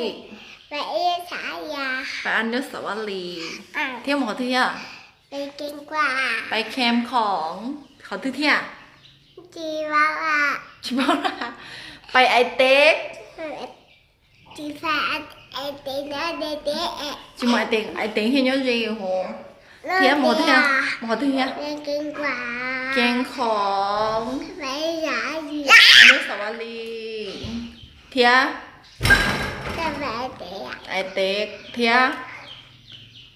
Pais Anusawali thiab mus qhov twg thiab? Pais Khem Khoom qhov twg thiab? Tsis paub. Pais Ais Teb. Tsis mus Ais Teb, Ais Teb thiaj nyob ze hu. Thiab mus qhov twg thiab? Khem Khoom, Anusawali thiab Ais Teb thiab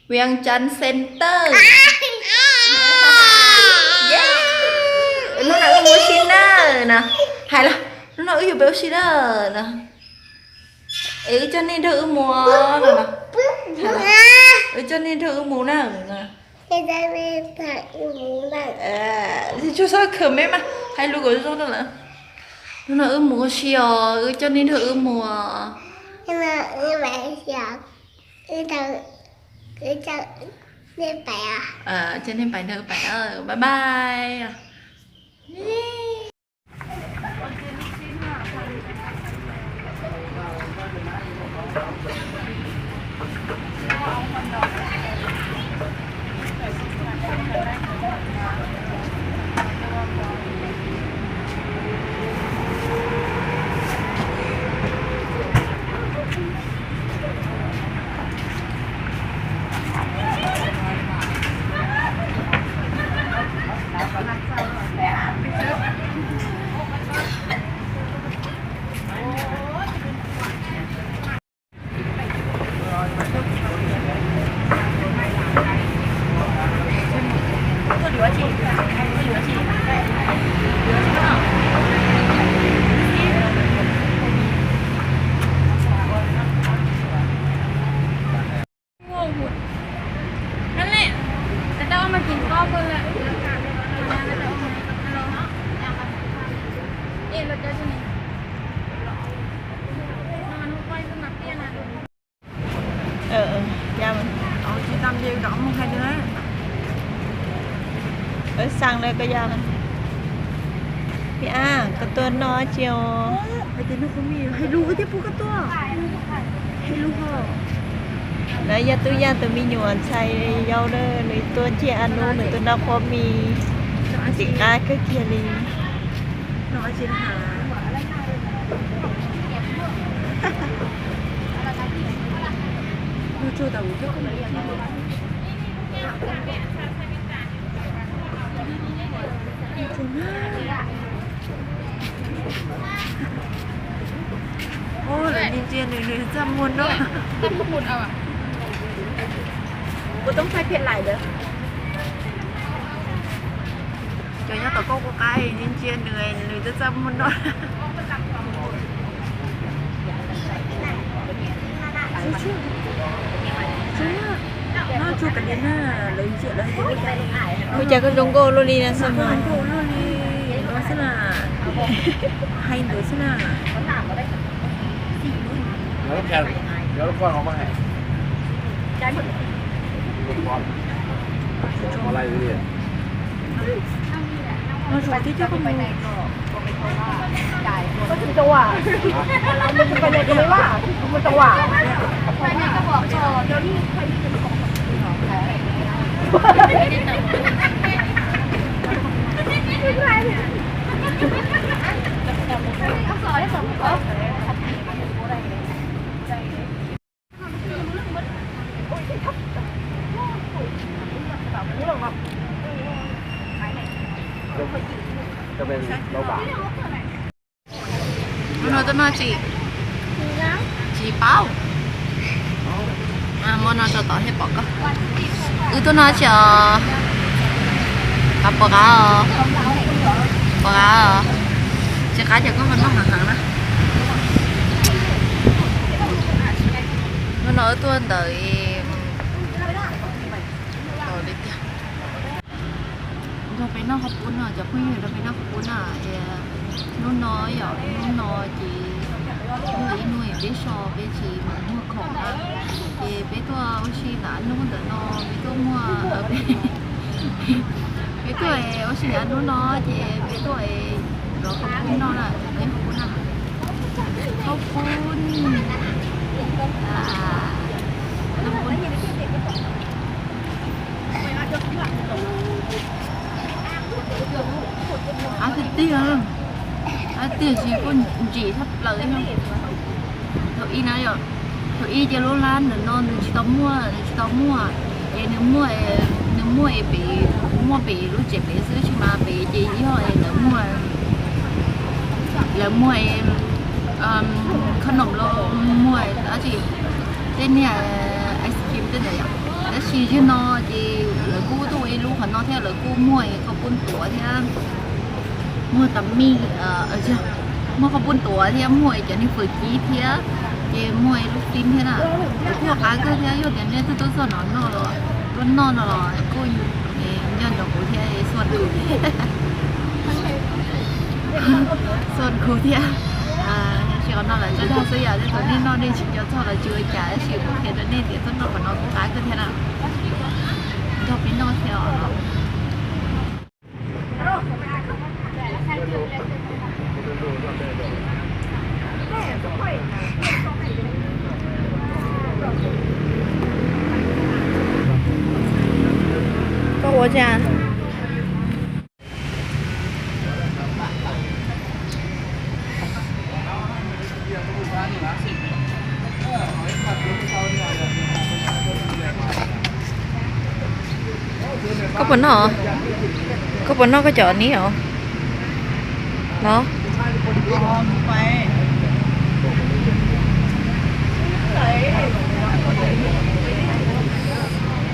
Vias Cas Center. Hnub no wb mus ua si na no. Hais los, hnub no wb yuav pais ua si na no. Es wb coj nej nrog wb mus no. Wb coj nej nrog wb mus na no. Tsuas xav khwv me mas hais lus kom zoo no lawm. Hnub no wb mus ua si os, wb coj nej nrog wb mus. Coj nej pais nrog wb pais, bye bye. Xaa lawm koj yog. Pim Ab, koj tuaj noj tsi os? Hais lus thiab pub koj tuaj. Hais lus ho. Lawv yog tub yaj tus me nyuam ntxhais yau na, nws tuaj ntsib Ab Nub, nws tuaj noj qhob mis, ntxim qab kawg kiag li. Ua, lawv ntsia ntsia nws, nws txaj muag noj. Cov nyob tom koj kuv qab ntsia ntsia nws, nws txaj txaj muag noj. Noj tsuag kav liam na, lawv ntsia lawv hais tias ua cas koj zoo nkauj luaj li na, zoo nkauj luaj li no xwb na, hais ntawd xwb na. No zoo thiab coj koj mus. Hnub no tuaj noj tsi? Tsis paub. Muab no tso tod thiaj pom koj. Wb tuaj noj tsi os? Qab puas qab os? Puas qab os? Tsis qab ces koj ho noj heev heev na. Hnub no wb tuaj ntawm, nrog peb noj qhov pub no, cov phooj ywg nrog peb noj qhov pub no es hnub no yom, hnub no ces hnub ib hnub peb so peb tsis mus muag khoom na, ces peb tuaj ua si ntawm hnub ntawm no, peb tuaj muag, peb tuaj ua si ntawm hnub no ces peb tuaj los qhov pub no na, qhov pub no, qhov pub, Ces kuj ntsim tshaj plaws li no. Thaum ub na yom, thaum ub ces lub lab ntawm no nws tsis tau muaj, nws tsis tau muaj, ces nws muaj, nws muaj es pem, muaj pem lub tsev pem xwb, tsis mas pem ces yog es lawv muaj, lawv muaj khoom nom los muaj dab tsi, tej niag ice cream tej ntawd yom. Tab sis yog no ces lawv kuj tuaj ua ib lub qhov no thiab, lawv kuj muaj khoom pub tuav thiab, muaj tam mij, muaj khoom pub tuav thiab, muaj cov niag fawm kib thiab, ces muaj ib lub fib thiab na. Kuj qab kawg thiab, yog tias nej twb tuaj txog no no los, tuaj noj no los kuj nco ntsoov kuv thiab, xuas kuv, xuas kuv thiab. Tab sis qhov no lawv tso dag xwb yom, tej thaum nej noj nej tsis nco txog los tsis ua cas, tab sis kuv qhia rau nej tias tuaj noj qhov no kuj qab kawg thiab na. Nrog peb noj thiab os. Koj ua cas? Koj puas noj? Koj puas noj koj cov ni os? No.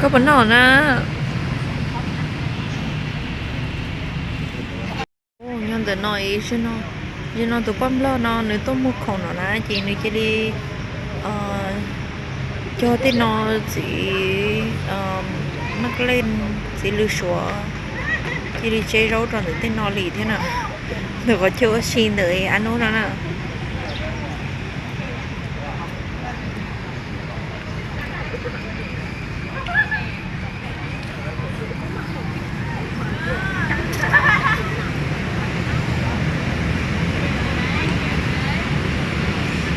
Koj puas noj na? Nyob ntawm no, zaum no tus poj nplog no nws tuaj muag khoom no na, ces nws cia li cog tej no, txiv maj leej, txiv lws suav, cia li tseb zaub rau ntawm tej no li thiab na. Ntawm qhov chaw ua si ntawm a nub no na.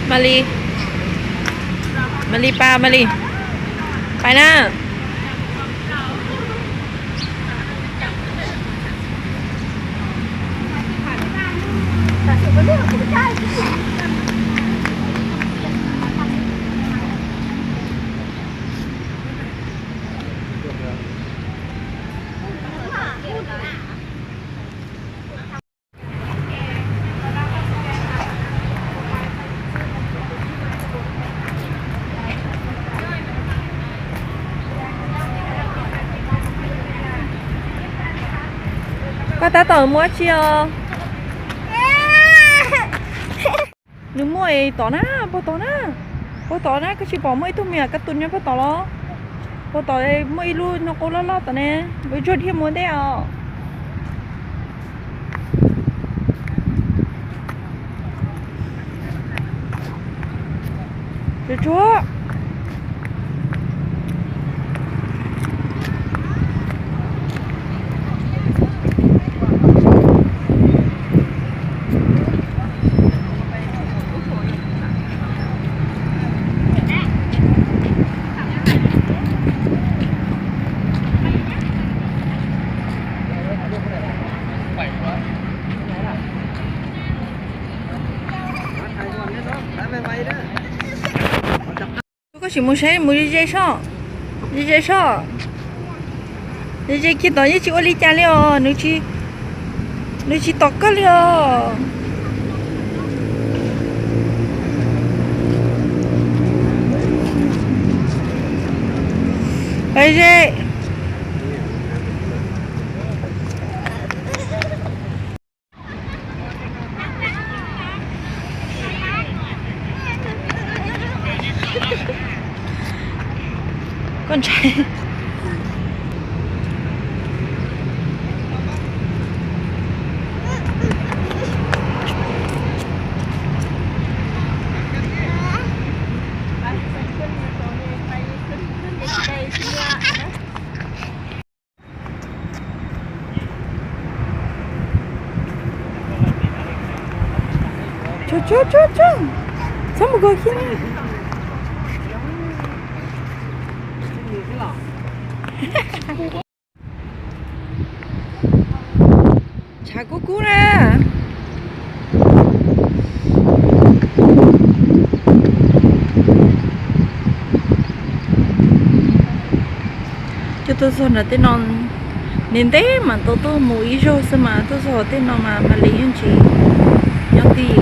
Mali, Mali pa, Mali, pais na. Koj tab tom muab tsi os? Nws muaj es tom na, puag tom na, puag tom na, koj tsis pom muaj ib tug me nyuam kab tus nyob puag tom los? Puag tom muaj ib lub nyob qub loj loj tom ne, ua tsuag dhia mus ntej os. Tsuag tsuag. Koj sim mus saib, mus ze ze soj, ze ze soj, ze ze kiag tom, yeej tsis ua li cas li os, nws tsis tom koj li os. Pais ze. Koj ntshai. Tso, tso, tso, tso. Txhob mus kov kiag na. Tshav kub kub na. Tuaj txog nram tej no, ntev ntev mas tau tuaj mus ib zaug xwb mas tuaj txog tej no mas Malis yeej tsis nyob tij,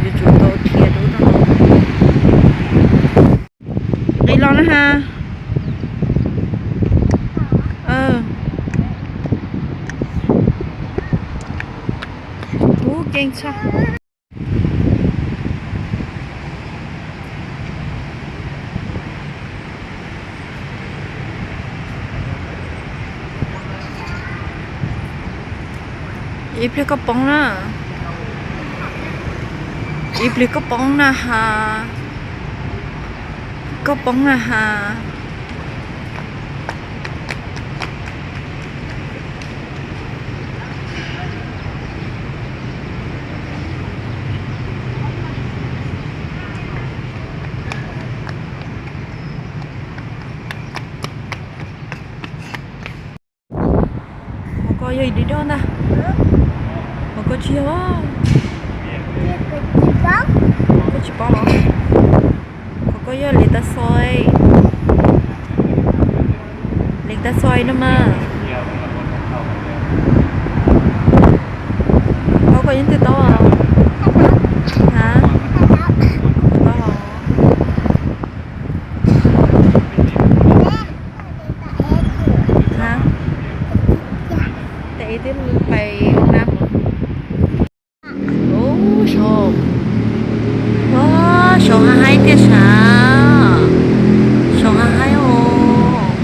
yuav tsum tau dhia rau no. Nqis los na ha. Ub, keej tshaj. Ib pliag koj poob na. Ib pliag koj poob na ha. Koj poob na ha. Qhov ko yog ib dim doj ntag. Qhov ko tsis yog. Koj tsis paub los? Qhov ko yog liv tas xoi. Liv tas xoi no mas. Qhov ko yeej twg tau os? Ha? Tau os. Tes twb pais ua na. Ub, saud, ub, saud haib haib tiag sav. Saud haib haib os.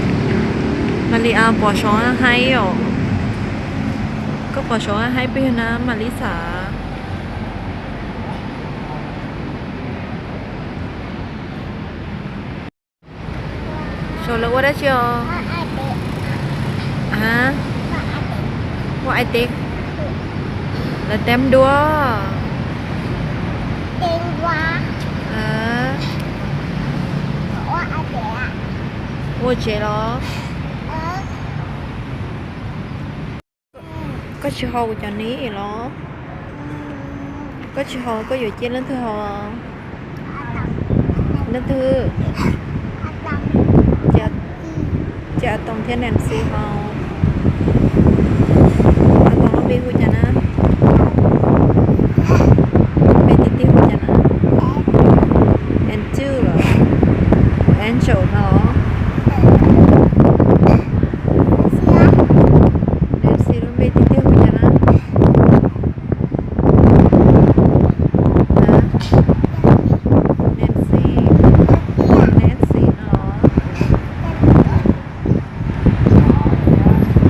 Malis pom saud haib haib os. Koj pom saud haib haib pes tsawg na Malis xav? Saud lawv ua dab tsi os? Ua ai teb. Lawv teb duab. Ua tsev los? Koj tsis haus kuv cov ni los? Koj tsis haus koj yuav cia leej twg haus? Leej twg? Ces Toos thiab Nancy haus. Toos lub npe hu cas na? Npe tiag tiag hu cas na? Angel los? Angel no los? Nancy lub npe tiag tiag hu cas na? Nancy, Nancy no los?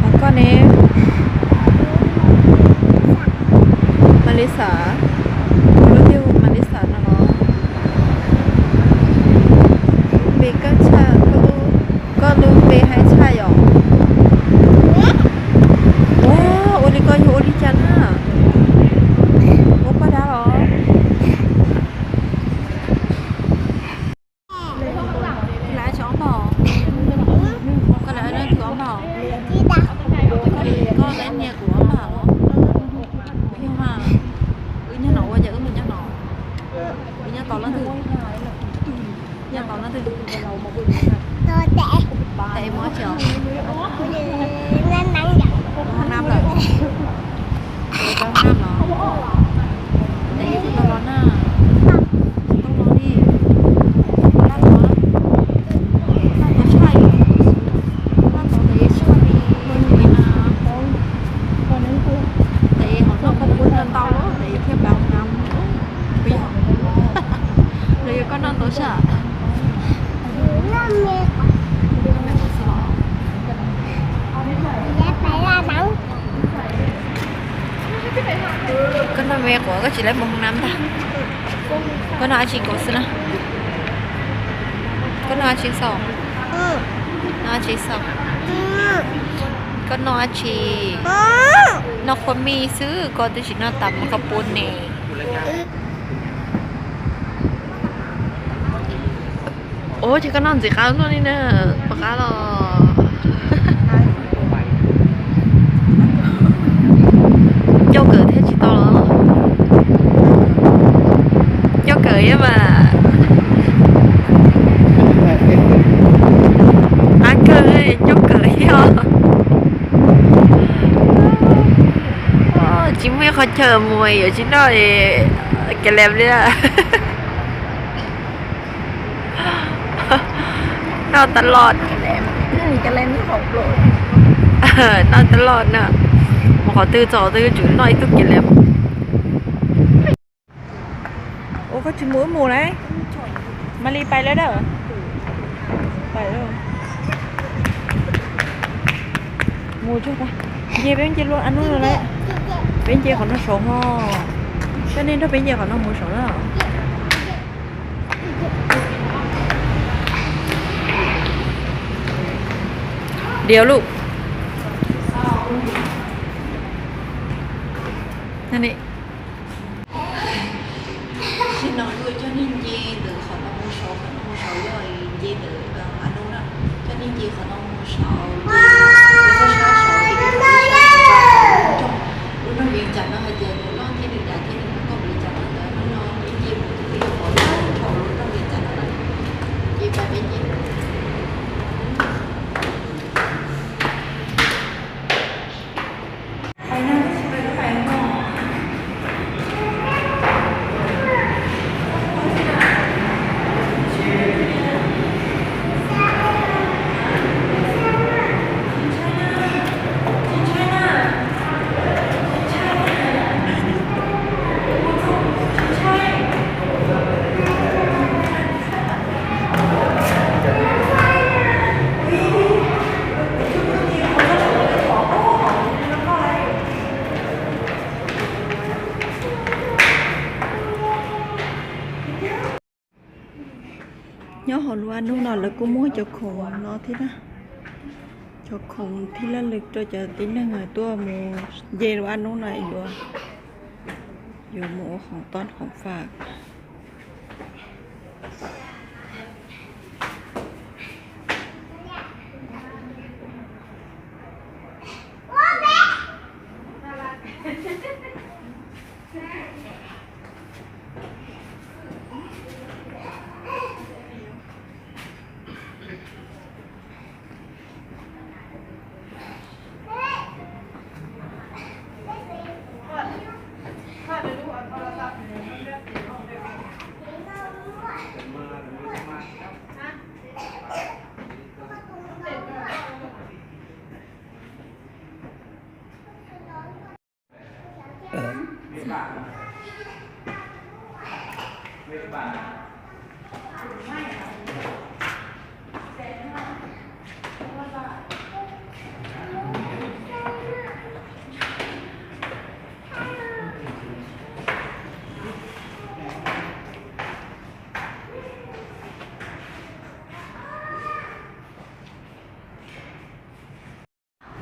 Hos koj ne? Malisa, koj lub npe hu Malisa no los? Npe koj tshaj, koj lub npe haib tshaj yom. Ua, ua li koj yog ua li cas na? Ua poj dab los? Lawv tsis ob npaug, koj lawv leej twg ob npaug? Koj lawv niag kuv ob npaug. Yog mas, wb nyob no ua cas wb mus nyob no? Wb nyob tos leej twg? Nyob tos leej twg? Tes mus tsis os? Mus hoob nab lawm. Tes tau hoob nab los? Tes kuv tau los na. Tau los li. Laj tod, laj tod tshaj li. Laj tod tes yeej tshaj li. Tes hom noj koj pub noj ntau lawm tes thiaj pab hoob nab. Kuv yog, los yog koj noj ntau sab? Koj noj me quav koj tsis lawv mus hoob nab ntag. Koj noj dab tsi nkaus xwb na? Koj noj dab tsi xaus? Noj dab tsi xaus? Koj noj dab tsi? Noj qhua mij xwb koj twb tsis noj tas mas koj pub ne. Ua cas koj noj ntxim qab luaj li na, puas qab los? Ncauj kawm thiab tsis tau los? Ncauj kawm thiab mas. Qab kawg, ncauj kawm thiab. Qhov chaw mus yuav tsis noj kev lees li. Noj tas los, noj tas los na, mus qhov twg txog qhov twg yuav tsum noj ib tug kev lees. Ua koj tsis mus wb mus lauj. Mas li pais lawm dawm. Pais lawm. Mus tsuag tag. Nce peb nce luaj a nub no lawm. Peb nce qhov no saud ho. Coj nej nrog peb nce qhov no mus saud na. Diav lub. Tam sim no kuv coj nej nce ntawm qhov no mus saud, qhov no mus saud yog nce ntawm a nub na, coj nej nce qhov no mus saud, nce lub sab saud, lub nroog Vias Cas no hais tias nws loj thiab nws dav thiab nws muaj nkauj li cas no ntawd, hnub no nej nce mus tus twg yog pom tag nrho lub nroog Vias Cas no na. Ces pais peb nce. Nyob hauv lub a nub no lawv kuj muab cov khoom no thiab na, cov khoom thiab laj lwm rau cov tib neeg tuaj mus nce lub a nub no yuav, yuav mus ua khoom tob khoom faj.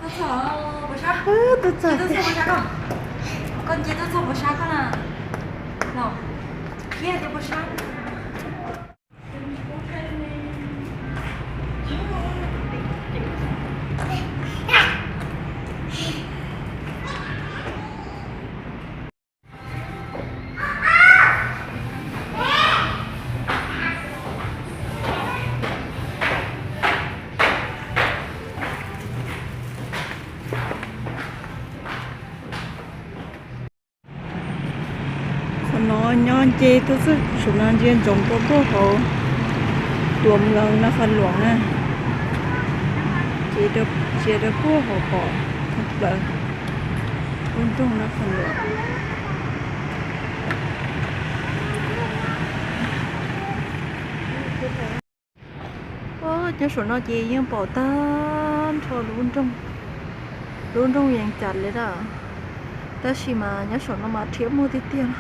Tuaj txog puas sab? Tuaj txog puas sab koj? Koj nce tuaj txog puas sab koj na? No, thiab tias puas sab? Qhov no nyob nce tuaj xwb, saum no ntsia ntsoov rau puag hauv tuam nkaus Nab Qhas Luam na. Ntsia rau puag hauv pom tshaj plaws lub nroog Nab Qhas Luam. Nyob saum no ces yeej pom tag nrho lub nroog, lub nroog Yees Cas li na. Tab sis mas nyob saum no mas rhiab muag tiag tiag.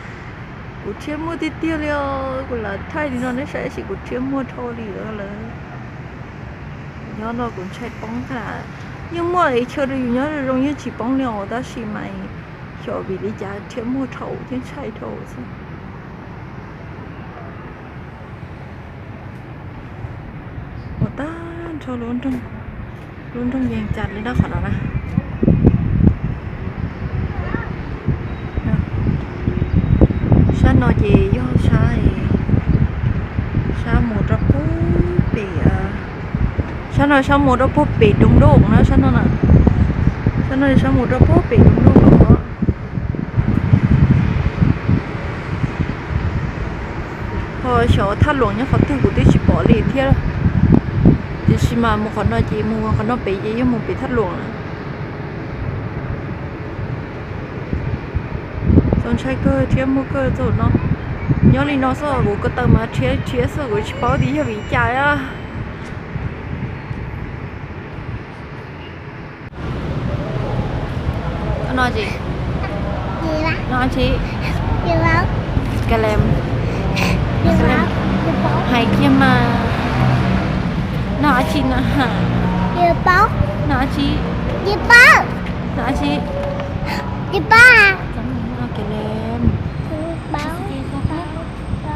Kuv rhiab muag tiag tiag li os. Kuv lam thaij li no nej saib tab sis kuv rhiab muag dhau li lawm. Nyob no kuv ntshai poob thiab. Yeej muaj ib chaw rau yus nyob zoo zoo yeej tsis poob li os, tab sis mas xyov vim li cas rhiab muag dhau thiab ntshai dhau xwb. Pom tag nrho lub nroog, lub nroog Yees Cas li na qhov no na. Sab no ces yog sab, sab mus rau puag pem, sab no sab mus rau puag pem Doos Dooj na, sab no na. Sab no sab mus rau puag pem Doos Dooj no. Xyov thaj luam nyob qhov twg kuv twb tsis pom li thiab. Tiam sis mas mus qhov no ces mus qhov no pem ces yog mus pem thaj luam na. Txaus ntshai kawg thiab muaj kawg txaus no. Nyob li no xwb kuv ko taw mas rhiab rhiab xwb kuv tsis paub tias yog vim li cas. No tsis, no tsis, Kalem, hais kiag mas. No tsis, no, no tsis, no tsis, Kalem.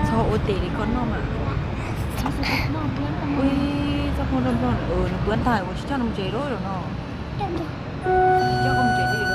Txhob ua tes li koj noj mas. Ui, txoj koj noj nploj, nws puab ntag, ua tsis coj nws mus tsev lawm no. Coj koj mus tsev li.